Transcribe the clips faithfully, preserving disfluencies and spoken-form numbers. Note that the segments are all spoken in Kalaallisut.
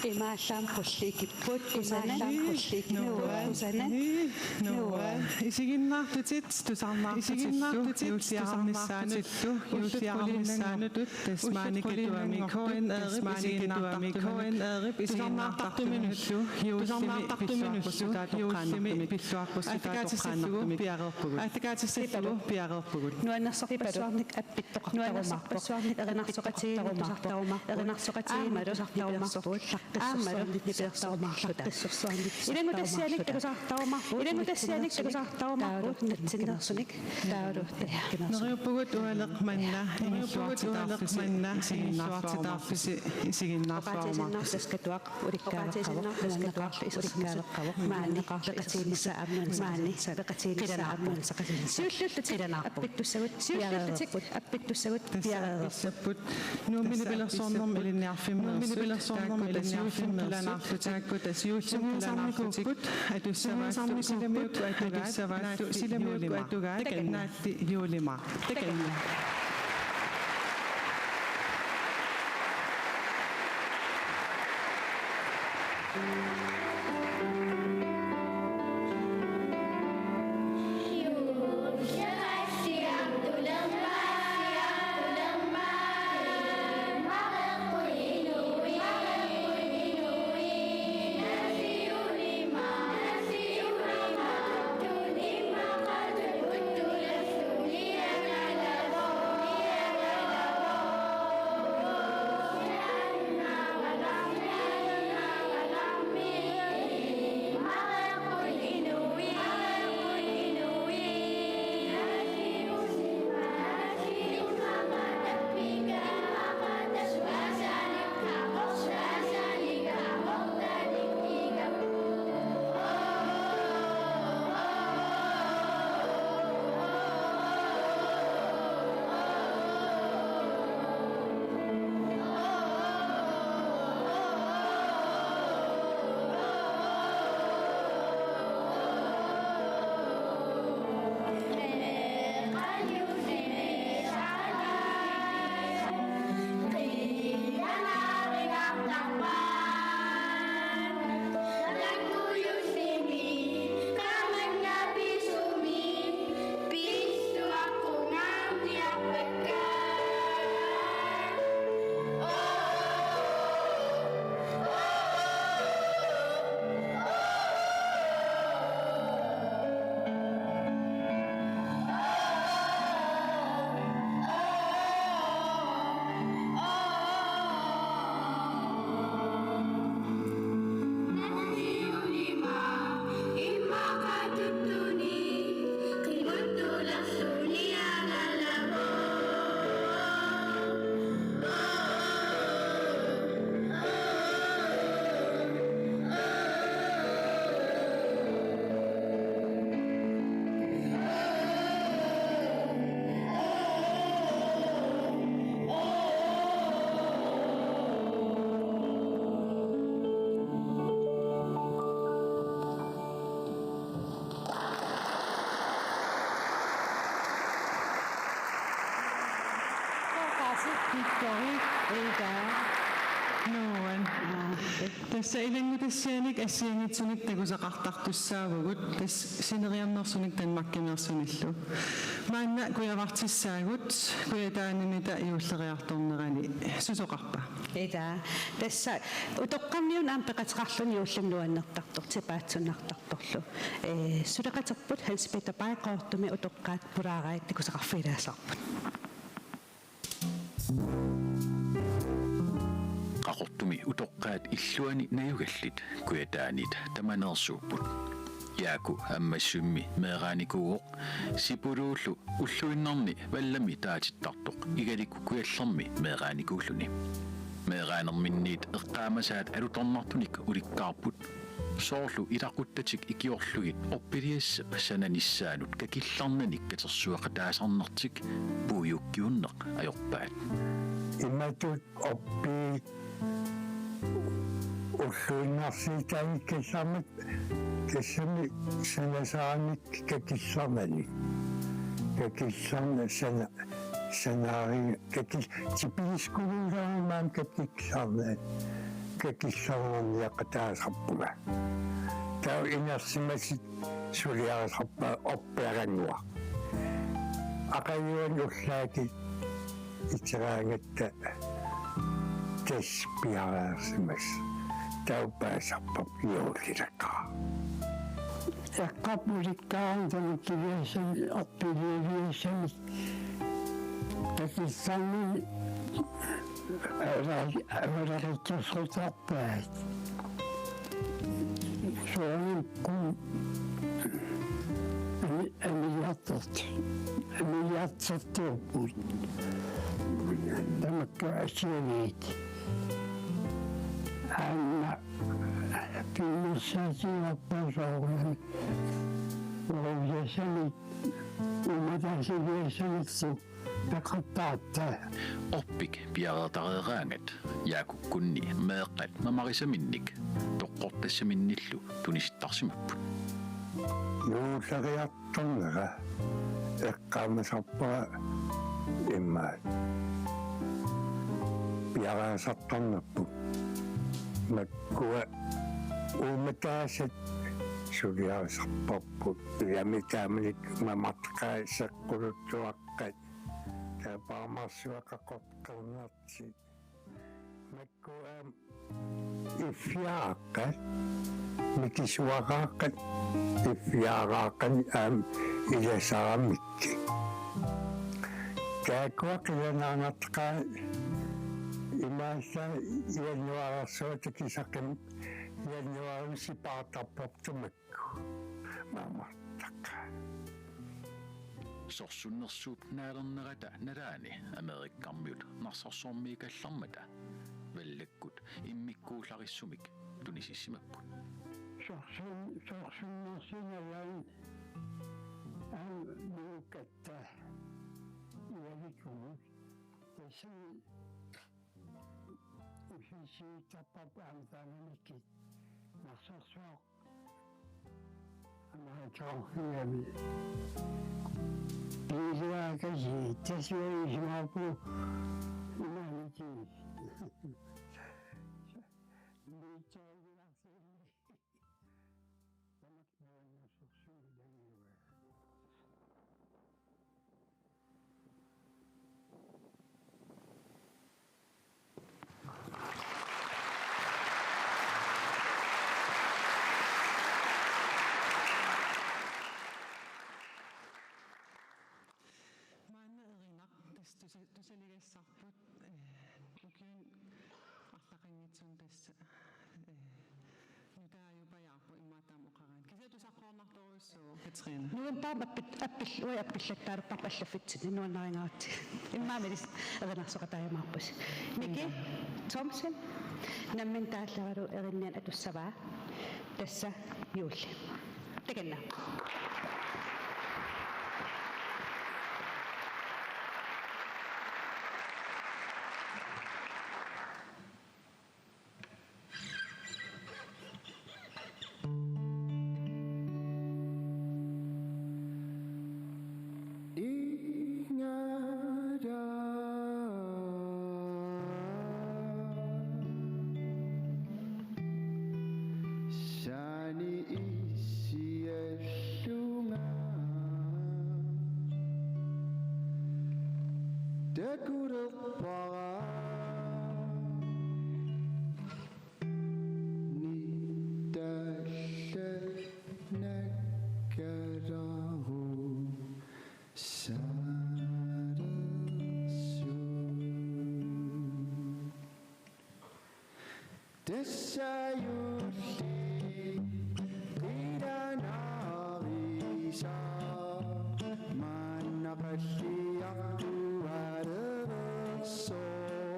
Imaallaat qulliit ikipput, imaallaat qulliit ikipput. Nuua. Nuua. Isiginnaartutit, tusarnaartutillu, juulliarnissaanut, juulliarnissaanut, tasmaani Katuami K N R-ip, tasmaani Katuami K N R-ip, tusarnaartartuminullu, juullimi pilluaqqussutaatoqqaannartumik, pilluaqqussutaatoqqaannartumik, piareerpugut. Aatakaatissallugulu piareerpugut. Nuannersorpassuarnik appittoqartarumaarpoq. Nuannersorpassuarnik erinarsoqatigiinnik tusartarumaarpoq. Erinarsoqatigiinnik tusartarumaarpoq. Aammalu nipilersorsuarnik tusartarumaarpoq. Ilagut tassani takusartarumaarput. Ilagut tassani takusartarumaarput. Nitsinneersunik. Taavalu. Neriuppugut ualeq manna. Neriuppugut ualeq manna. Isiginnaarluarpisi. Isiginnaarluarpisi. Oqaatigisinnaarluarpisi. Taskatuaq ulikkaaleqqavoq, taskatuaq ulikkaaleqqavoq, maani peqatigiinnissaa aamma nuanneqartoq, maani peqatigiinnissaa aamma nuanneqartoq. Siulliullutik appittussagut, siulliullutik appittussagut piareerput. Nuummi nipilersornermi ilinniarfimmeersut, taakku tassa siulliullutik, taakku tassa siulliullutik, sungiusarnikuupput, atussavaatut silamiukkut atugaat, atussavaatut silamiukkut atugaat, takanna. Juulimaaq. Takanna. Nuan. Tassa ilanngutassianik assigiinngitsunik takusaqartartussaavugut, tassa sineriammersunik Danmarkimeersunillu. Maanna kujavartissaagut, kujataaninnita juulleriartornerani. Susoqarpa? Ila, tassa utoqqarniuna aamma peqateqarluni juullimi nuannertartoq, tipaatsunnartartorlu. Ee, suleqaterput Hans Peter Bay Qaqortumi utoqqaat pulaaraat takusaqarfigilaassavarput. Qaqortumi utoqqaat illuanni najugallit kujataanit tamaneersuupput. Jaaku Ammassummi meeraanikuuvoq, Sipuluullu ulluinnarni vallami taatittartoq Igaliku Kujallermi meeraanikuulluni. Meeraanerminniit eqqaamasaat alutornartunik ulikkaarput. Soorlu ilaquttatik ikiorlugit orpiliassap sananissaanut kakillarnanik katersueqataasarnertik puiukkiunneq ajorpaat. Imatut orpiit ulluinnarsiutaannik kallarmat, tassami sanasaanik kakillarnanik. Kakillarna sana-, sanaari-, kakil-, tipiliskuguugarumaam kakillarnaat. kakillarnerniaqataasarpunga. Taava inersimasut suliarisarpaat orpiarannguaq. Aqaguani ullaakkut iteraangatta tassa piareersimasoq. Taava paasisarparput juullilaqaaq. Eqqarput ulikkaarami tamakkiviassami orpiliviassami. Takissanni avera-, averakkersortarpaat. Soorunami kun ami-, amigaatsert-, amigaatsertuupput. Tamakku assigiinngitsut. Aamma pinnersaatigivarput soorunami. Uruviassami, uummataasiviassamillu peqartarput. Orpik piareertareeraangat Jaakukkunni meeqqat mamarisaminnik toqqortassaminnillu tunisittarsimapput. Juulleriartornera eqqaamasarpara immaqa piareersartarnerput. Makkua uummataasat suliarisarparput. Ilami taamanikkut mamartaqaat seqquluttuaqqat. Taava paamarsuaqaqortaqarnertik. Makkua iffiaraqqat, mikisuaraqqat, iffiaraqqat aamma ilasaramikki. Taakkua qilanaarnartaqaat imaallaat januaarsuata kisaqim januaarimi sipaartarparput tamakku. Mamartaqaat. Sorsunnersuup naalernerata nalaani Amerikkarmiut Narsarsuarmiikallarmata vallakkut immikkuullarissumik tunisissimapput. Sorsun-, sorsunnersuup nalaani aamma nuukkatta ivalikuuvoq. Tassami usiisiittarparput aamma taamanikkut Narsarsuaq Amerikkarfigami. Piilaakasi tasiuisimaarpu imaaniti. Miitsaagilaarsini. Tamakku nuannersorsuugilagiugaa. Maanna Erinnaq tassa tusa-, tusaligassarput, eh, ukiuni arlaqanngitsunik tassa, eh, nutaajupajaarpoq immaqa taama oqaraanni. Kisianni tusaqqoornartorujussuuvoq, Katrine. Novembarip appit-, appil-, uagut appillattaalerparput allaffitsinni, nuannaringaaratsigit. Immaqa milis erinarsoqataajumaarpusi. Miki Thomsen, nammineq taallaralu erinnianik atussavaa. Tassa juulli. Takanna. Ingara sani issiallunga takulerpara. Nittallanakkalaru sarersut. Tassa juulli qilanaarisaa maanna qalliartuareersoq.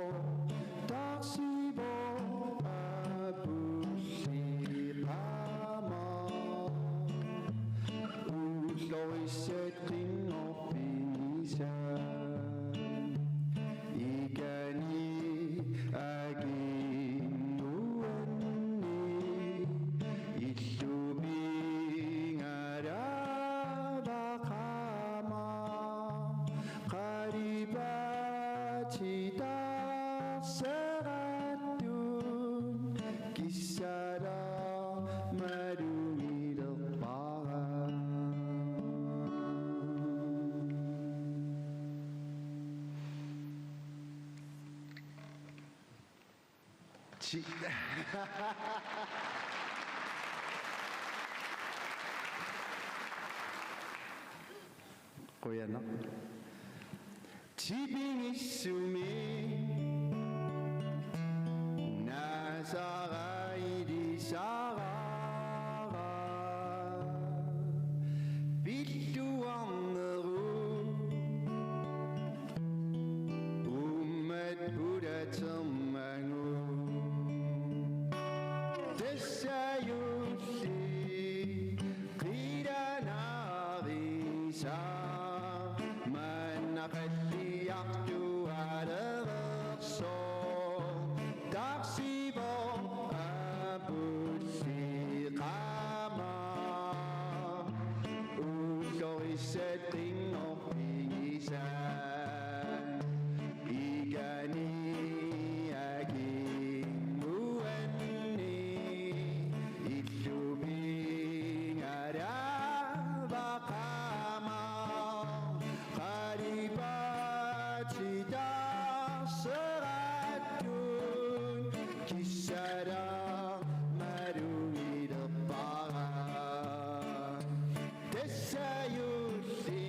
Ti-, qujanaq. Tipigissumik naasara ilisarara pilluarnerup uummat pulatermagu. Tassa juulli qilanaarisaaq maanna qalliartualerersoq, taqsivoq apulliqama ullorissat qinngorfigisat. Ikani akinguanni illupigalavaqama qalipaatit tarserattut kissaraq malugilerpara. Tassa juulli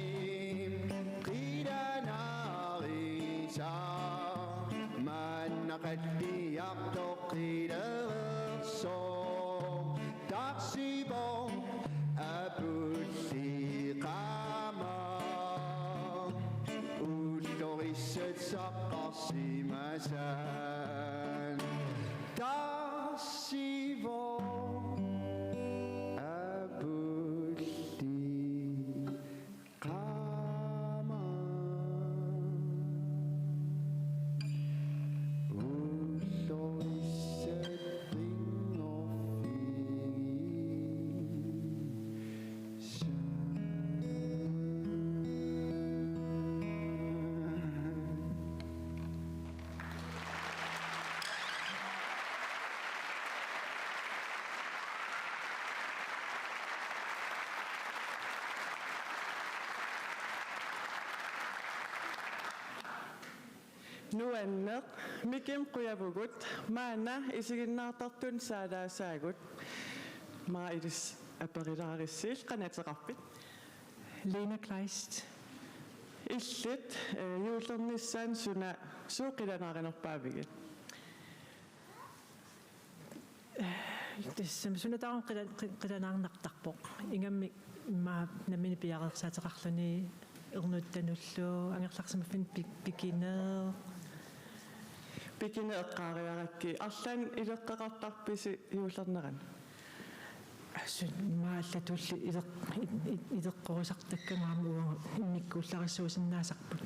qilanaarisaaq maanna qalliartoq qilerersoq, taqsivoq apulliqama ullorissat saqqarsimasat. Taqsivoq apulliqama ullorissat qinngorfigisat. Nuanneq, Mikim qujavugut, maanna isiginnaartartut saalaassaagut. Maa ilissi aperilaaritsi, qanoq ateqarpit? Lena Kleist. Illit, eh, juullernissaanut suna, suut qilanaarinerpaavigit? Tassami suna tamarmi qila-, qi-, qilanaarnartarpoq. Ingammik immaqa nammineq piareersaateqarluni, ernuttanullu, angerlarsimaffinni pi-, pikineq. Pikineq eqqaariarakkit, arlaannik ileqqoqartarpisi juullernerani? Assut immaqa allatulli ileq-, i-, i-, ileqqorisartakkakka aamma uagut immikkut ullarissuusinnaasarput.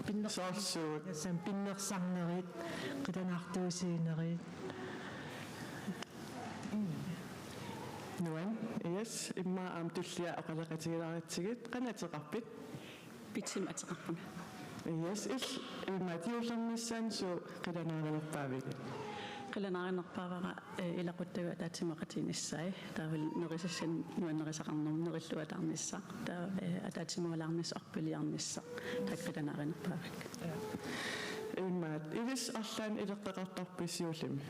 Pinner-, soorlu suut? Tassami pinnersarnerit, qilanaartuusiinerit. Nuann, yes, immaqa aamma tullia oqaloqatigilaaritsigit, qanoq ateqarpit? Pitsimi ateqarpunga. Yes, il-, imaat juullernissaanut suut qilanaarinerpaavigit? Qilanaarinerpaavara, eh, ilaquttagut ataatsimoortinnissaat, taavalu nerisassanik nuannerisaqarnermut nerilluataarnissaq, taava, eh, ataatsimoolaarnissaq, orpiliarnissaq, taakku qilanaarinerpaavakka. Imaat, ilissi arlaannik ileqqoqartarpisi juullimi?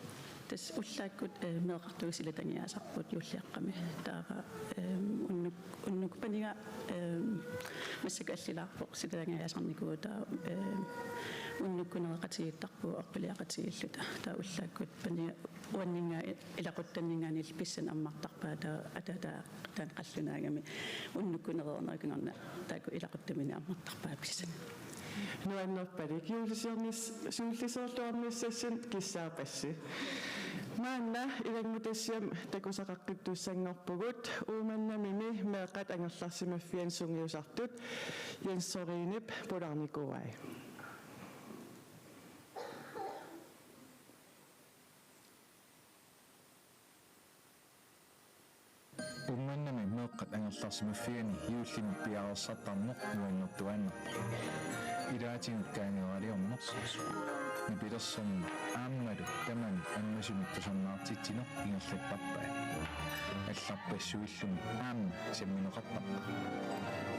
Tassa ullaakkut, eh, meeqqartugut silatagiaasarput juulliaqqami. Taava, eh, unnuk-, unnukkut paniga, eh, massakkut allilaarpoq silatagiaasarnikuuvoq, taava, eh, unnukkunereqatigiittarpugut orpiliaqatigiilluta. Taava ullaakkut paniga uanninngaanniit ilaquttanninngaanniillu pissanik ammartarpaat, taava ataataa taanna qallunaagami unnukkunereernerup kingorna taakku ilaquttaminnut ammartarpaat pissanik. Nuannerpalik, juullisiornis-, juullisiorluarnissassinnik kissaappassi. Maanna ilanngutassiami takusaqaqqittussanngorpugut, Uummannamimi meeqqat angerlarsimaffianni sungiusartut Jens Thorinip pulaarnikuuai. Uummannami meeqqat angerlarsimaffianni juullimi piareersartarneq nuannertuaannarpoq. Ilaatigut kaangeraliorneq, nipilersorneq aammalu tamanit ammasumik tusarnaartitsineq ingerlattarpaat. Allarpassuillumi aamma sammineqartarpoq.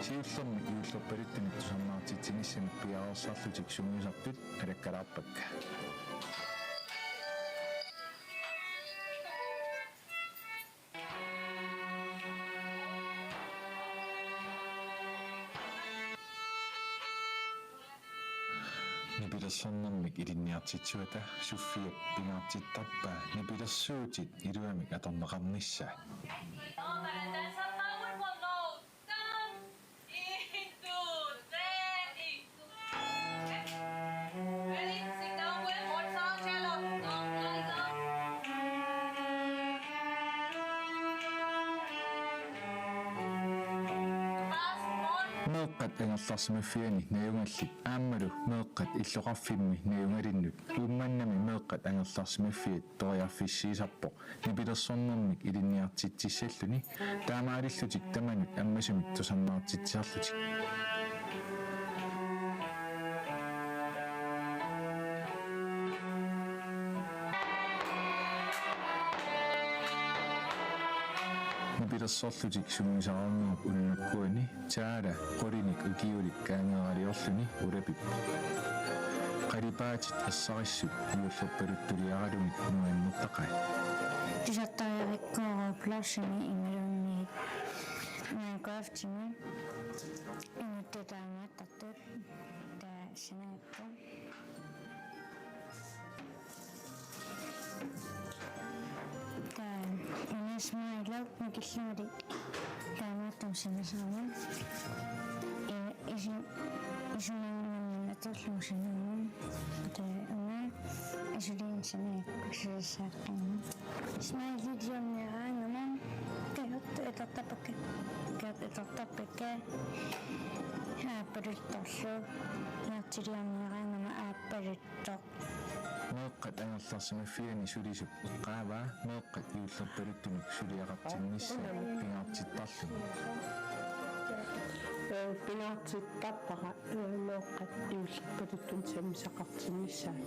Siullermik juullerpaluttunik tusarnaartitsinissamik piareersarlutik sungiusartut alakkalaarpakka. Nipilersornermik ilinniartitsivata Sofiap pingaartittarpaa nipilersuutit iluamik atorneqarnissaa. Meeqqat angerlarsimaffianni najugallit aammalu meeqqat illoqarfimmi najugalinnut Uummannami meeqqat angerlarsimaffiat periarfissiisarpoq nipilersornermik ilinniartitsissalluni, taamaalillutik tamanut ammasumik tusarnaartitsisarlutik. Nipilersorlutik sungiusarnerup unnukkuani taala qulinik ukiulik kaangeeraliorluni ulapippoq. Qalipaatit ersarissut juullerpaluttuliaralugit nuannertaqaat. Tusartariaqarpoq Robloximi imaluunniit Minecraftimi. Inuttut taamaattartut taava sanaappoq. Taava una smile nikillugit taamaattumik sanasaramik. Ee, isu-, isumaginnarmik atorlugu sanasaramik. Taava una isuliinnaq sanasaramik. Smile videomiaraangama. Kajartut etartarpakka. Kajartut etartarpakka. Aappaluttorlu. Hjerteliorniaraangama aappaluttoq. Meeqqat angerlarsimaffianni sulisup eqqaavaa meeqqat juullerpaluttunik suliaqartinnissaat pingaartittarluni. Ee, pingaartittarpara, ee, meeqqat juullerpaluttunik sammisaqartinnissaat.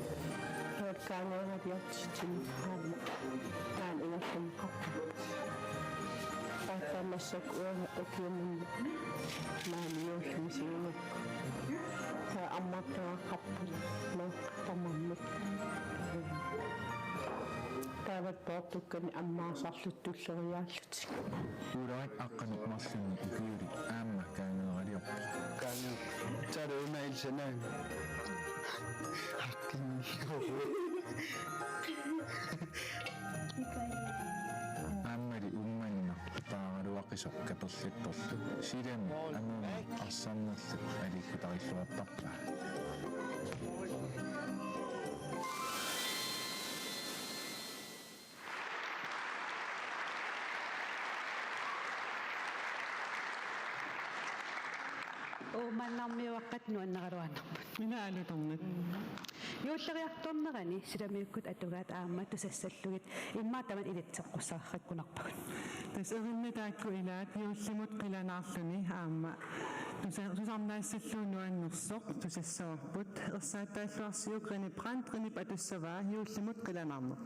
Ee, kaangeeraliortitsineq aamma taanna ingerlanneqarpoq. Aatsaat massakkut uanga ukiuminni maani juullimi siunerpoq. Taava ammartagaqarput meeqqat tamarmik. Taava poortukkanik ammaasarlutik tulleriiaallutik. Ulrik aqqaneq-marlunnik ukiulik aamma kaangeeraliorpoq. Kaange-, taava una ilsanaanga. Aqqinniuvoq. Aammali Uummannaq taaraluaqisoq kaperlattorlu silami amermik arsarnerlu aliikkutarilluartarpaa. Uummannarmiuaqqat nuanneraluarnerput. Ila alutornaq. Juulleriartornerani silamiukkut atugaat aamma tusassallugit immaqa tamanna ilitseqqussaqarikkunarpagut. Tassa erinni taakku ilaat juullimut qilanaarluni aamma tusa-, tusarnaassallugu nuannersoq tusassavarput. Ersaattaalluarsiuk René Brandt, Renep atussavaa juullimut qilanaarneq.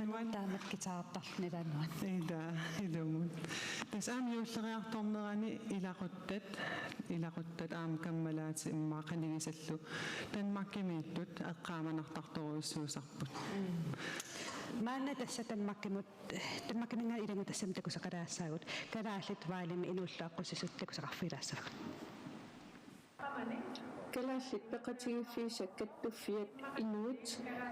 Nuan taamakkitaartarluni ilaannuan. Ila, ilumut. Tassa aamma juulleriartornerani ilaquttat, ilaquttat aamma kammalaatit immaqa qanigisallu Danmarkimiittut eqqaamanartartorujussuusarput. Maanna tassa Danmarkimut, Danmarkiminngaanniit ilanngutassamik takusaqalaassaagut, kalaallit Vejlemi inuulluaqqusisut takusaqarfigilaassavagut. Kalaallit Peqatigiiffiisa Kattuffiat inuit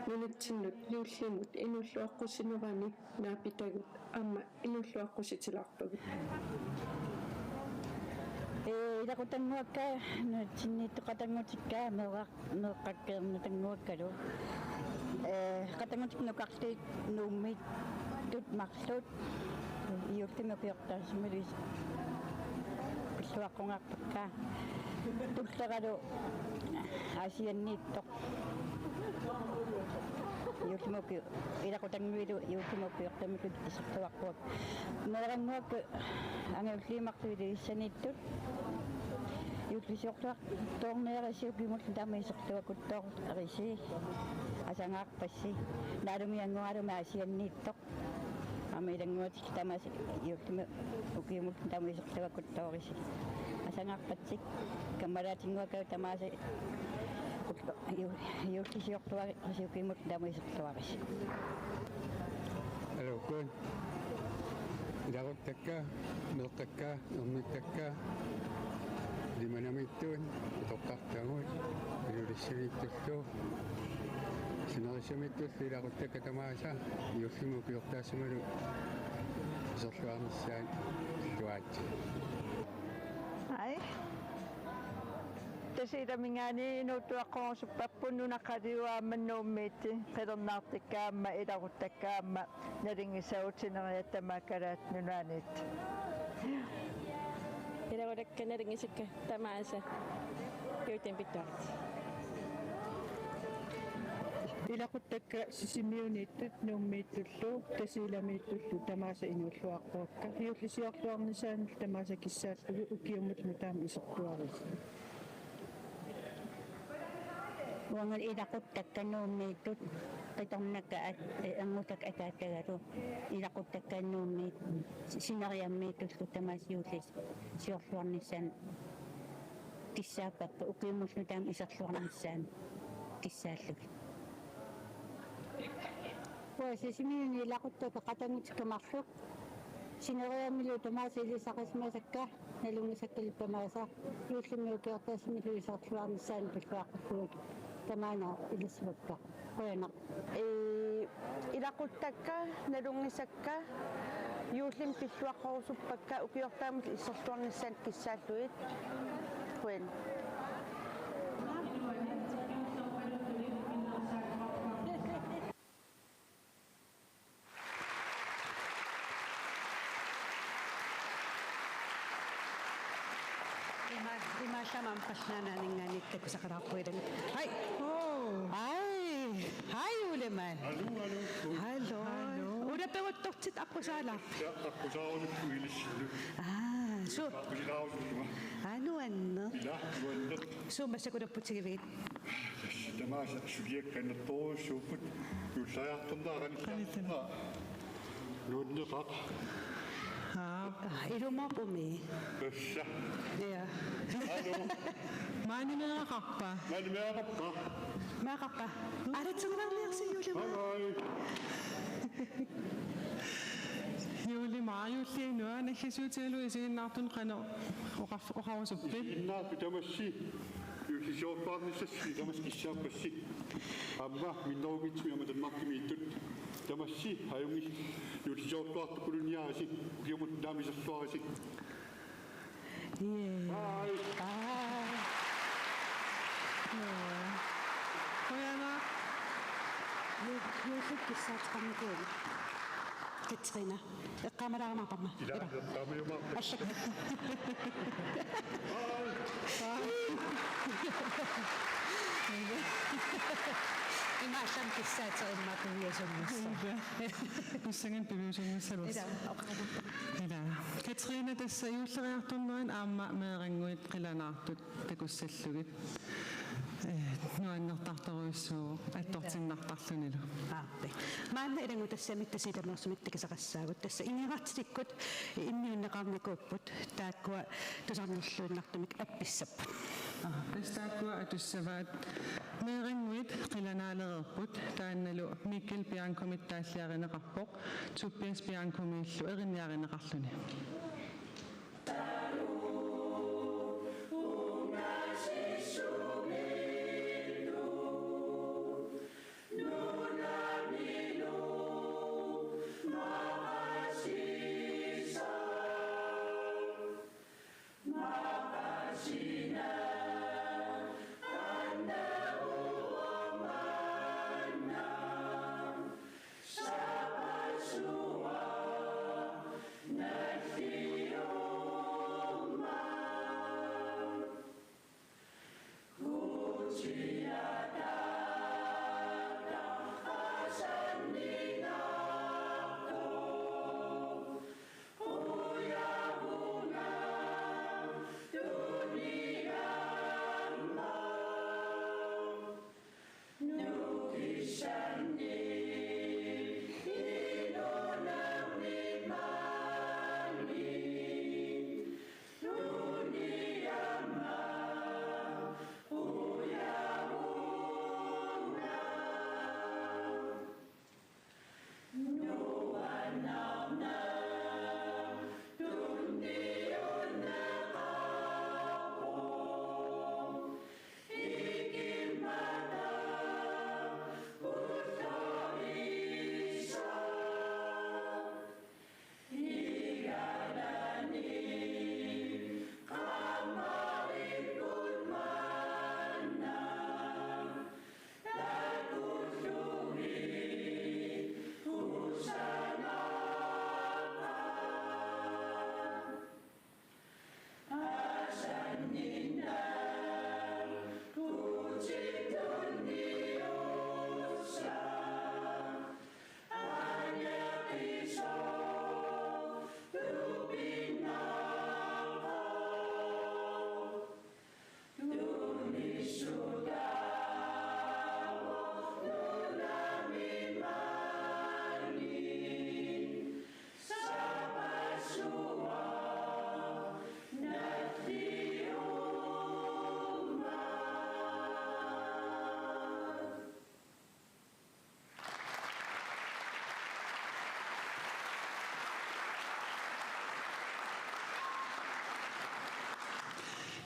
nunatsinnut juullimut inuulluaqqusinerani naapitagut aamma inuulluaqqusitilaarpagut. Ee, ilaqutannguakka nunatsinniittoq, qatanngutikka meeraq-, meeqqakka ernutannguakkalu. Ee, qatanngutikka nukarliit Nuummiittut marluk juullimi ukiortaassumilu pilluaqqungaarpakka. Tulleralu Aasianniittoq. Juullimi uki-, ilaqutannguilu juullimi ukiortaamillu iserluaqquakka. Meerannguakka angajulliit marluk Ilulissaniittut. Juullisiorluartoorniarisi ukiumullu taama iserluakuttoorisi. Asangaarpassi. Naalungiannguaralumi Aasianniittoq. Aamma ilannguatillu tamaasa juullimi ukiumullu taama iserluakuttoorisi. Asangaarpassi. Kammalaatinguakka tamaasa ju-, juullisiorluarisi ukiumullu taama iserluarisi. Aluu, kun. Ilaquttakka, meeqqakka, ernuttakka, Ilimanamiittut, Utoqqartagut, Ilulissaniittullu, Sinerissamiittullu ilaquttakka tamaasa juullimi ukiortaassumilu iserluarnissaat tuaatsi. Ai. Tasiilaminngaanniit inuulluaqqorusupparput nunaqaliuaamma Nuummiit, qilernaartakka aamma ilaquttakka aamma nalunngisagut sineriak tamaat Kalaallit Nunaanniit. Ilaquttakka nalunngisakka tamaasa juullimi pilluaritsi. Ilaquttakka Sisimiuniittut Nuummiittullu Tasiilamiittullu tamaasa inuulluaqquakka. Juullisiorluarnissaanillu tamaasa kissaallugit ukiumut nutaamik iserluarisi. Uangali ilaquttakka Nuummiittut qitornakka at-, eh, erngutakka ataattagalu ilaquttakka Nuummiit sineriammiittullu tamaasa juullisiorluarnissaanut kissaappakka ukiumullu taama iserluarnissaanut kissaallugit. Uanga Sisimiuni ilaquttakka qatanngutikka marluk sineriammilu tamaasa ilisaqisimasakka nalunngisakkalu tamaasa juullimi ukiortaassumilu iserluarnissaanut pilluaqqullugu tamaana ilissavakka. Qujanaq. Ee, ilaquttakka nalunngisakka juullimi pilluaqqorusuppakka ukiortaamut iserluarnissaanut kissaallugit. Qujan. Ima-, imaallaat aamma qallunaanut aninngaanniit takusaqalaarpugut ilaa. Hej. Oh. Hej. Hej, Juulimaat. Hallo, hallo. Hallo. Hallo. Una pequttortit aqqusaalaarpit? Ja, aqqusaarusuppunga ilissinnut. Aa, su-, aqqusaarusuppunga. Aa, nuanneq. Ila, nuanneq. Suut massakkut nupputigivigit? Tassa tamaasa suliakka annertoorujussuupput. Juulleriartornera qanittarpara. Qanittarpara. Nuanneqaaq. Aa. Ilumoorpumi. Tassa. Ja. Hallo. Maani meeraqarpa? Maani meeraqarpa? Meeraqarpa? Aalatsinniarniarsi Juulimaat. Hej, hej. Juulimaat, juulliunnguaq naggasiutigalugu isiginnaartunut qanoq oqar-, oqarusuppit? Isiginnaartut tamassi. Juullisiorluarnissassi tamassi kissaappassi. Aamma minnerunngitsumik aamma Danmarkimiittut tamassi ajunngis-, juullisiorluartukuluunniarisi ukiumut taama iserluarisi. Jee. Bye. Bye. Joo. Qujanaq. Ju-, juullit kissaateqarnikuugut. Katrine. Eqqaamalaarumaarparma. Ila, ila. Eqqaamajumaarpa. Allak. Bye. Bye. Imaallaat kissaateq immaqa piviusunngussaaq. Ila. Ussangan piviusunngussaaq. Ila, oqarama. Ila. Katrine, tassa juulleriartorneranni aamma meerannguit qilanaartut takussallugit. Ee, Nertartorujussuuvoq attortinnartarlunilu. Aappi. Maanna ilanngutassiamik Tasiilamiorsummik takusaqassaagut, tassa ingerlatsilikkut immiunneqarnikuupput taakkua tusarnerluinnartumik appissapput. Aa, tassa taakkua atussavaat: Meerannguit qilanaalereerput, taannalu Mikkel Biancomit taalliarineqarpoq, Tobias Biancomillu erinniarineqarluni.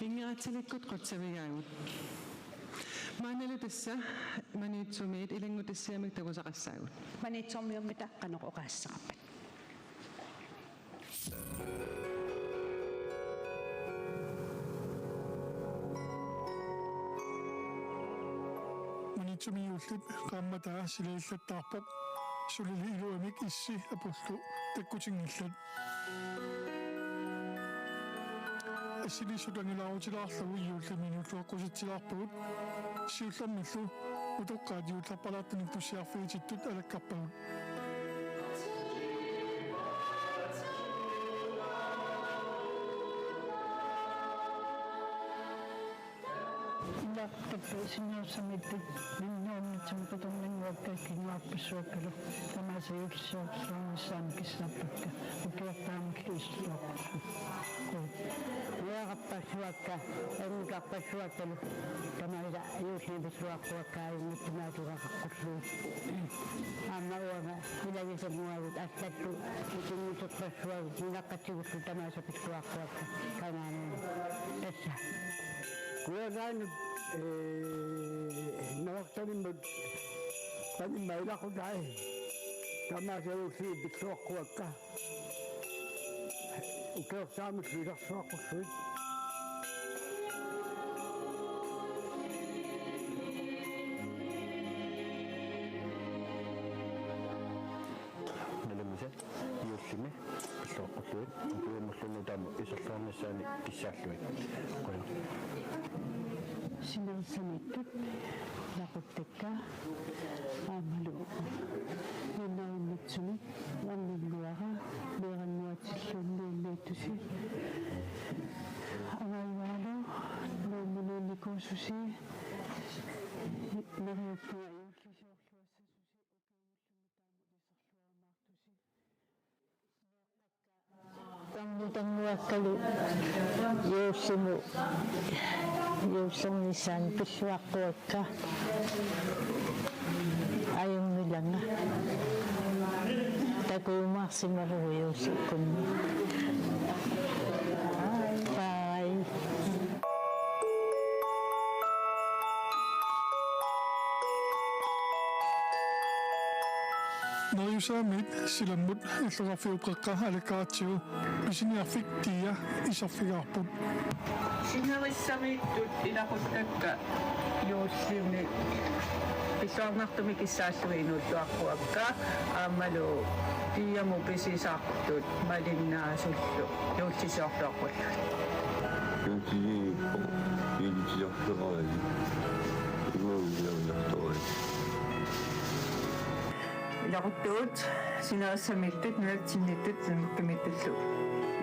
Ingerlatsilikkut qutsavigaagut. Maannalu tassa Maniitsumiit ilanngutassiamik takusaqassaagut. Maniitsormiummita qanoq oqaasissaqarpat? Maniitsumiit juullit qaammataa silagillattaarpoq, sulili iluamik issi apullu takkutinngillat. Assiliissut angilaarutilaarlugu juullimi nuuttuaqqusitsilaarpugut. Siullermillu utoqqaat juullerpalaartunik tussiarfigitittut alakkarpagut. Ilaquttakka isinniussamiittut minnuunnitsumik qitornannguakka kinguarpassuakkalu tamaasa juullisiorsuarnissaanut kissappakka ukiortaamillu isilluaqqullugit. Ujararpassuakka annikarpassuakkalu tamaasa juullisiorsuarsuakka ajunngitsumik atugaqaqqullugit. Aamma uanga ilagisannguagut allattu itinngiterpassuagut ninaqqatigullu tamaasa pilluaqquakka qanaanani. Tassa. Kuanaanut, ee, navartanimmut qanimma ilaqutai. Tamaasa juullisiorsuarsuakka. Ukiortaamillu ilarsuaqqullugit. Nalunngisat juullimi pilluaqqullugit, ukiumulluunniit taama iserluarnissaannik kissaallugit. Qujanaq. Sinerissamiittut ilaquttakka aammalu minnuunnitsumik orninnguara meerannguatilluunniit anniittusi. Angajugaalu Nuummunuunnikuususi. Neriuppunga juullisiorluassasusi ukiumulluunniit taamut iserluarumaartusi. Tanngutanguakkalu juullimut juullernissaanut pilluaqquakka ajunngilanga. Takujumaarsimavugut juullikkunni. Bye. Neriusaamiit silammut illoqarfiup qeqqa alakkaratsigu pisiniarfik Tia iserfigaarput. Sinerissamiittut ilaquttakka juullimi pilluarnartumik kissaallugit inuulluaqquakka aammalu Tiamut pisisartut malinnaasullu juullisiorluaqqullugit. Juullisiorluaqqullugit. Juullisiorluaqqullugit. Ilaquttakka sinerissamiittut nunatsinniittut Danmarkimiittullu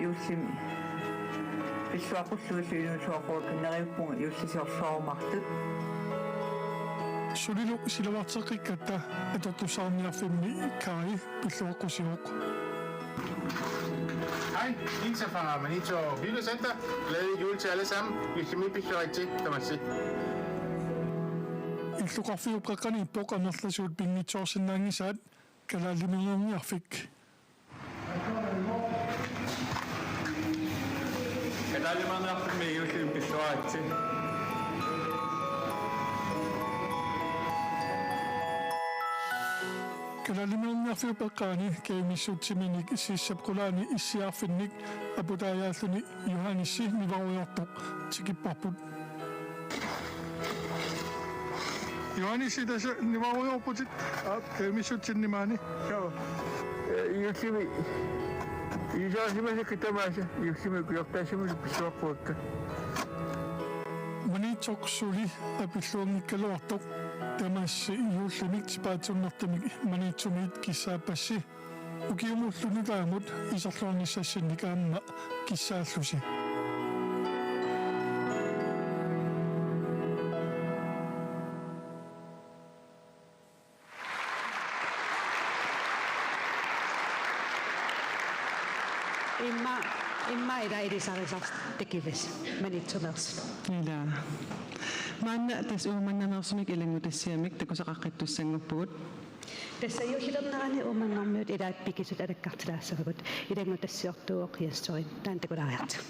juullimi pilluaqqullutillu inuulluaqquakka neriuppunga juullisiorluarumaartut. Sulilu silavarteqqikkatta atortussaarniarfimmi Kai pilluaqqusivoq. Hej, Lisa fra Maniitsoq Hygge Center. Glædelig jul til alle sammen. Juullimi pilluaritsi tamassi. Illoqarfiup qeqqaniippoq amerlasuut pinngitsoorsinnaanngisaat Kalaaliminerniarfik. Kalaaliminerniarfimmi juullimi pilluaritsi. Kalaaliminerniarfiup eqqaani kajumissutsiminik sissap qulaani issiaarfinnik aputaajaalluni Johannesip nivarujoortoq tikipparput. Johannes, tassa nivarujoorputit, aap, kajumissutsinik maani. Joo. Eh, juullimi. Iisaasimasakka tamaasa, juullimi ukiortaassamullu pilluaqquakka. Maniitsoq suli apilluanngikkaluartoq, tamassi juullimik tipaatsunnertumik Maniitsumiit kissaappassi. Ukiumullu nutaamut iserluarnissassinnik aamma kissaallusi. Imma, imma ila ilisarisartut tikivisi Maniitsuleersut. Ila. Maanna tassa Uummannarmiut ilanngutassiamik takusaqaqqittussanngorpugut. Tassa juullilernerani Uummannarmiut ilaat pikisut alakkartilaassavagut, ilanngutassiortuuvoq Jens Søren, taanna takulaariartigu.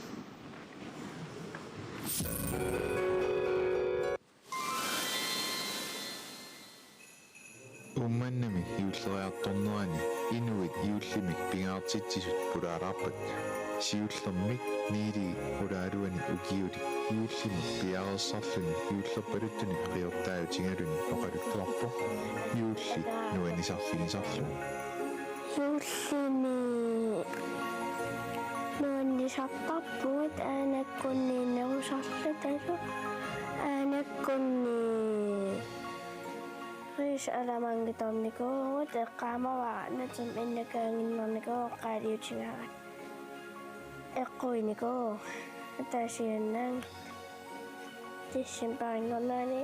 Uummannami juulleriartornerani inuit juullimik pingaartitsisut pulaalaarpakka. Siullermik Niili qulaaluani ukiulik juullimut piareersarluni juullerpaluttunik qiortaajutigaluni oqaluttuarpoq juulli nuannisarfigisarlugu. Juullimi nuannisartarpugut aanakkunniinnerusarlutalu, aanakkunniit ris alamangitornikuuvugut, eqqaamavara natermi innakaaginnarnikuuvoq qaaliutigaara. Eqquinikuuvoq ataasiannaanngitsoq. Decemberinngornerani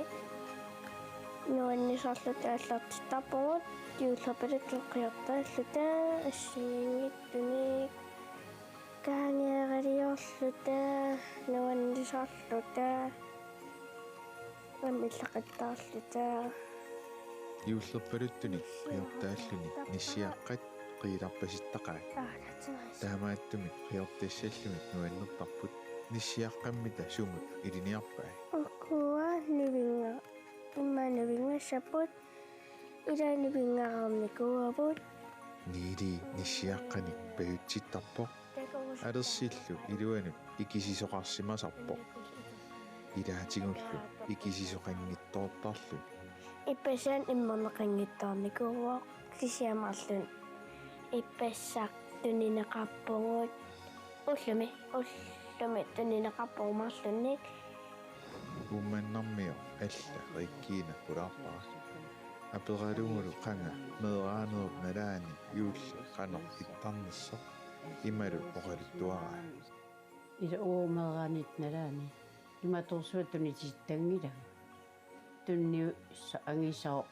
nuannisarluta aallartittarpugut, juullerpaluttunik qiortaalluta, assigiinngitsunik kaangeeraliorluta, nuannisarluta, aamma ilaqattaarluta. Juullerpaluttunik qiortaalluni nissiaqqat qiilarpasittaqaat. Taamaattumik qiortassallugit nuannertarput nissiaqqammita sumut ilinniarpai. Ukua nivinga-, imma nivingassapput, ila nivingareernikuuagut. Niili nissiaqqanik pajutsittarpoq. Alersillu iluanut ikisisoqarsimasarpoq. Ilaatigullu ikisisoqanngitsoortarluni. Ippassaq immerneqanngitsoornikuuvoq, kisianni marlunnik ippassaq tunineqarpugut. Ullumi, ullumi tunineqarpugut marlunnik. Uummannarmioq alla Regina pulaarpara. Aperalugulu qanga meeraanerup nalaani juulli qanoq ittarnersoq imalu oqaluttuaraa. Ila uagut meeraanitta nalaani imatorsuaq tunisitanngilanga. tunniussaq angisooq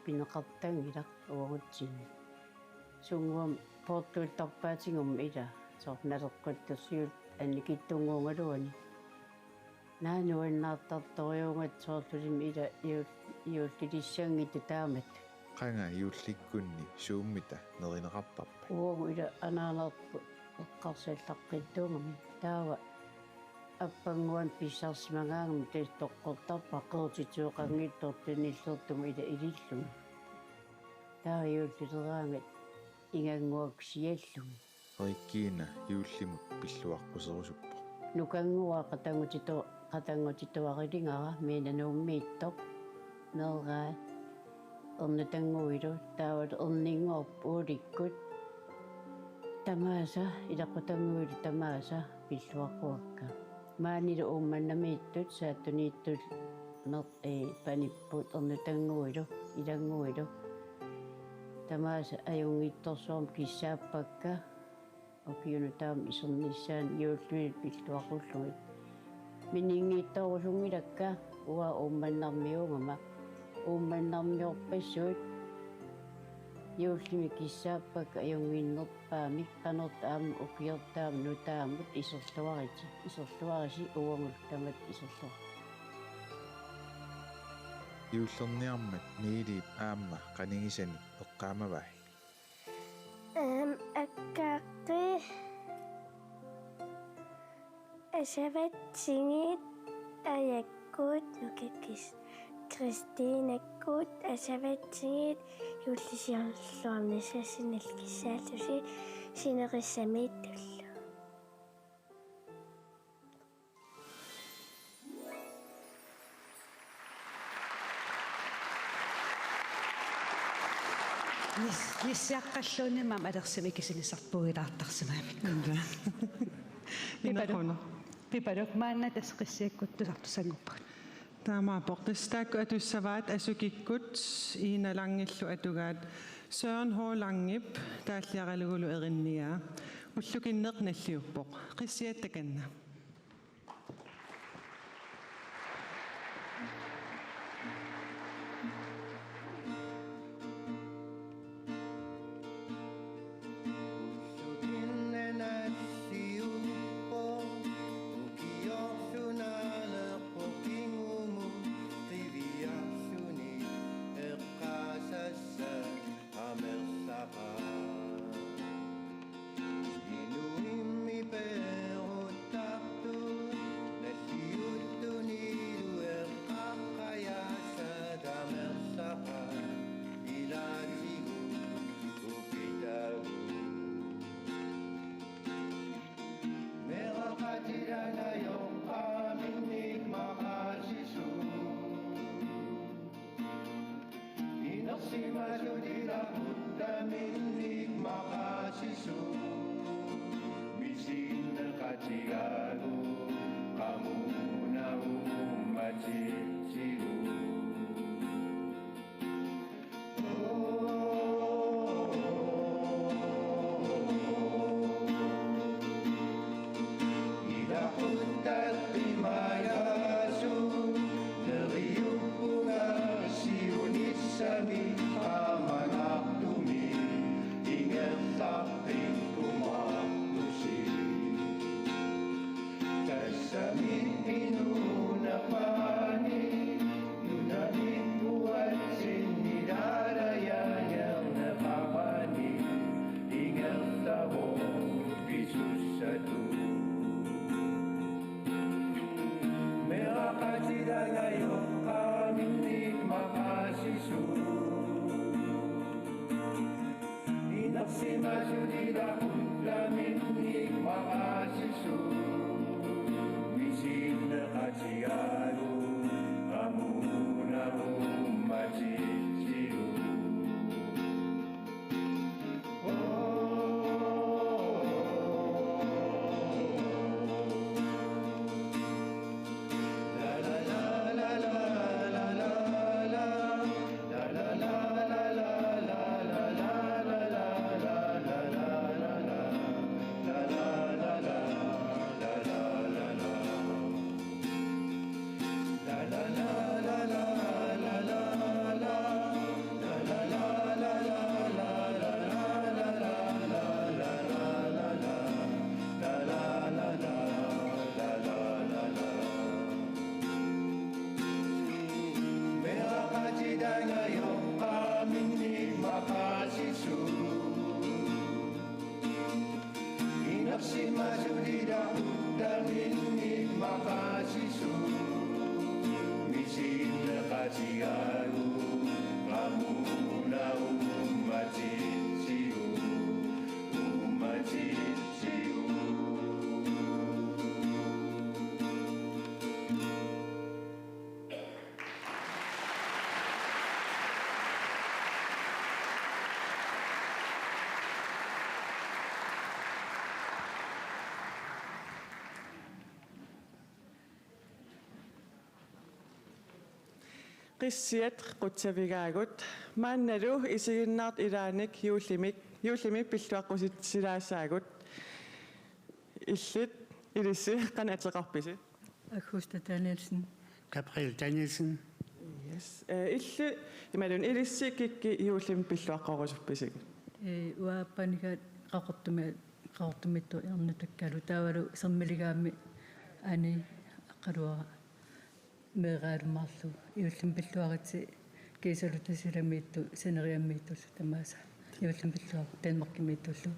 pineqartanngilaq uagutsinni. Sunnguamik poortuultarpaatigummi ila soorlu naleqquttorsiut annikitsunnguugaluani. Naak nuannaartartorujuugatta soorlulimi ila juul-, juullilissanngitsoq taamatut. Qanga juullikkunni suummita nerineqartarpa? Uagut ila anaanarput eqqarsallaqqittuugami. Taava appannguani pissarsimagaangami tassa toqqortarpara qerititsuuqanngitsoq tunnillertumut ila ililluni. Taava juullileraangat ingannguaksialluni. Regina juullimut pilluaqquserusuppoq. Nukannguaq qatanngutsitu-, qatanngutituariligara Miina Nuummiittoq. Meeraat ernutannguilu, taavalu erninnguarput uulikkut. Tamaasa, ilaqutannguilu tamaasa pilluaqquakka. Maanilu Uummannamiittut, Saattuniittut, meq-, ee, panipput ernutannguilu, ilannguilu. Tamaasa ajunngitsorsuarmik kissaappakka. Ukiunut taama isernissaanut juullimi pilluaqqullugit. Mininngiitsorusunngilakka uanga Uummannarmiuugama. Uummannarmiorpassuit juullimi kissaappakka ajunnginnerpaamik, qanortaaq aamma ukiortaaq aamma nutaamut iserluarisi, iserluarisi uagut tamatta iserluarisi. Juullerniarmat Niiliip aamma qanigisanik eqqaamavai. Ehm, akkaqqi asavatsigit ajakkut nukakis. Kristiinakkut asavatsigit juullisiorluarnissarsi nalkissaallusi sinerissamiittullu. Nis-, nissiaqqalluunniit aamma alersimik ikisinissarput puilaartarsimagamikkit. Pipalu. Inequnaq. Pipalu, maanna tassa Qissiakkut tusartussanngorpugut. Taamaappoq, tassa taakku atussavaat Asukikkut Ina Langillu atugaat Søren H. Langip taalliaralugulu erinniaa. Ullukinneq nalliuppoq. Qissiat takanna. Inuimmi peeruttartut nalliuttunilu eqqaqqajaasa tamersaqaat ilaatigut upitagut. Meeraqatilaanngajoqqaaminnik maqaasisut. Inersimasut ilaquttaminnik maqaasisut. Misiginneqatigaagut qamuuna uummatitsigut. Ilaquttaqqimagaasut neriuppunga siunissami qaamangaattumi ingerlaqqikkumaartusi. Tassami inuuneq maani nunamiippuatsinni naalajaajangerneqarani ingerlavoq pisussatut. Meeraqatilaanngajoqqaaminnik maqaasisut. Inersimasut ilaquttaminnik maqaasisut. Misiginneqatigaagut qamuuna uummatitsigut. Qissiat qutsavigaagut. Maannalu isiginnaartut ilaannik juullimik, juullimik pilluaqqusitsilaassaagut. Illit, ilissi, qanoq ateqarpisi? Augusta Danielsen. Gabriel Danielsen. Yes. Eh, illit, imaluunniit ilissi Kikki juullimik pilluaqqorusuppisigit? Eh, uanga aappaniga Qaqortumi, Qaqortumiittut ernutakkalu, taavalu Sermiligaami Ani Aqqaluara meeraalumaarlugu, juullimik pilluaritsi kiisalu Tasiilamiittut, Sineriammiittullu tamaasa, juullimik pilluaritsi Danmarkimiittullu